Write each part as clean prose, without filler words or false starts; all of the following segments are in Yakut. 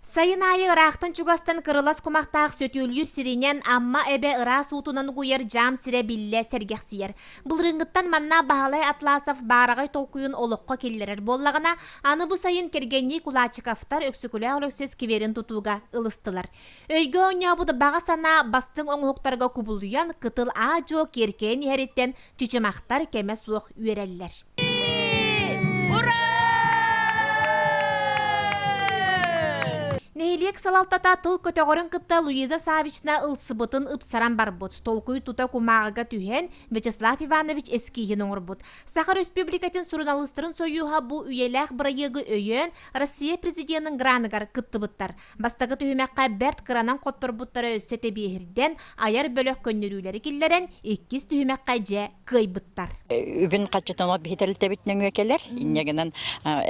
Сайын аайы ыраахтан-чугастан кырылас кумахтаах сөтүөлүүр сиринэн Амма эбэ ыраас уутунан угуйар дьаам сирэ биллэ сэргэхсийэр. Былырыыҥҥыттан манна Баһылай Атласов баараҕай толкуйун олоххо киллэрэр буоллаҕына, аны бу сайын кэргэннии Кулачиковтар Өксөкүлээх Өлөксөй скверин тутууга ылыстылар. Өйгө оонньообут баҕа санаа бастыҥ оҥоһуктарга кубулуйан, кытыл аа-дьуо киэркэйэн иһэриттэн чычымахтар кэмэ суох үөрэллэр. Нэһилиэк салалтата тыл көтөҕөрүн кытта Луиза Савична ылсыбытын ыпсаран барбыт. Толкуй тута кумааҕыга түһэн, Вячеслав Иванович эскииһин оҥорбут. Саха Өрөспүүбүлүкэтин суруналыыстарын сойууһа бу үйэлээх бырайыагы өйөөн, Россия президенин граныгар кыттыбыттар. Бастакы түһүмэххэ бэрт кыранан хотторбуттара өссө тэбиэһирдэн, айар бөлөх көннөрүүлэри киллэрэн, иккис түһүмэххэ дьэ кыайбыттар. Үбүн хаччытын ол биһи тэрилтэбит нөҥүө кэлэр. Инньэ гынан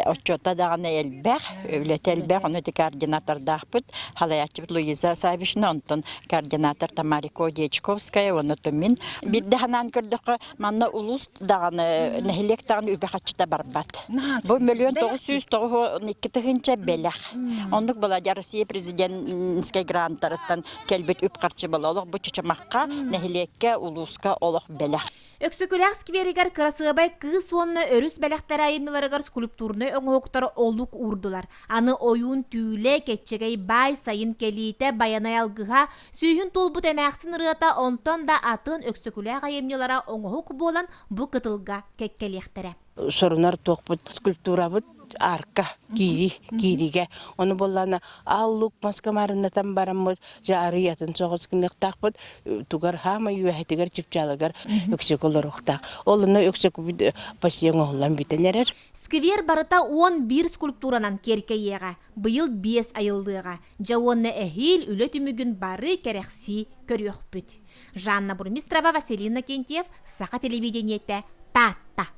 отчуота даҕаны элбэх, үлэтэ элбэх, ону ити координатордаахпыт, халайааччыбыт Луиза Савишна, онтон координатор Тамарико Дьячковская, уонна мин. Биирдэ санаан көрдөххө, Манна улуус даҕаны, нэһилиэк даҕаны үбэ-харчыта барбат. Бу 1 992 тыһыынча бэлэх. Оннук была Россия президентскэй гранттарыттан кэлбит үп-харчы была олох бу Чычымахха, нэһилиэккэ, улууска олох бэлэх. Өксөкүлээх скверигэр кырасыабай кыыс уонна өрүс бэлэхтэрэ айымньыларыгар скульптурнай оҥоһуктар олук уурдулар. Аны ойуун түүлэ, кэччэгэй баай сайын кэлиитэ, байанай алгыһа, сүүһүн туолбут эмээхсин ырыата онтон да атын Өксөкүлээх айымньылара оҥоһук буолан бу кытылга кэккэлиэхтэрэ. Сорунар туохпут скульптурабыт арка киири кииригэ ону буоллаана аал лук маска маарыннатан бараммыт дьэ арыйатын соҕус гыныахтаахпыт тугар хаамай үөһэтигэр чыпчаалыгар өксөкү олоруохтаах ол онно өксөкүбүт почти оҥоһуллан бүтэн эрэр Сквер барыта 11 скульптуранан киэркэйиэҕэ, быйыл биэс айыллыаҕа. Дьэ уонна эһиил үлэ түмүгүн бары кэрэхсии көрүөхпүт. Жанна Бурмистрова, Василий Иннокентьев, Саха телевидениетэ, Таатта.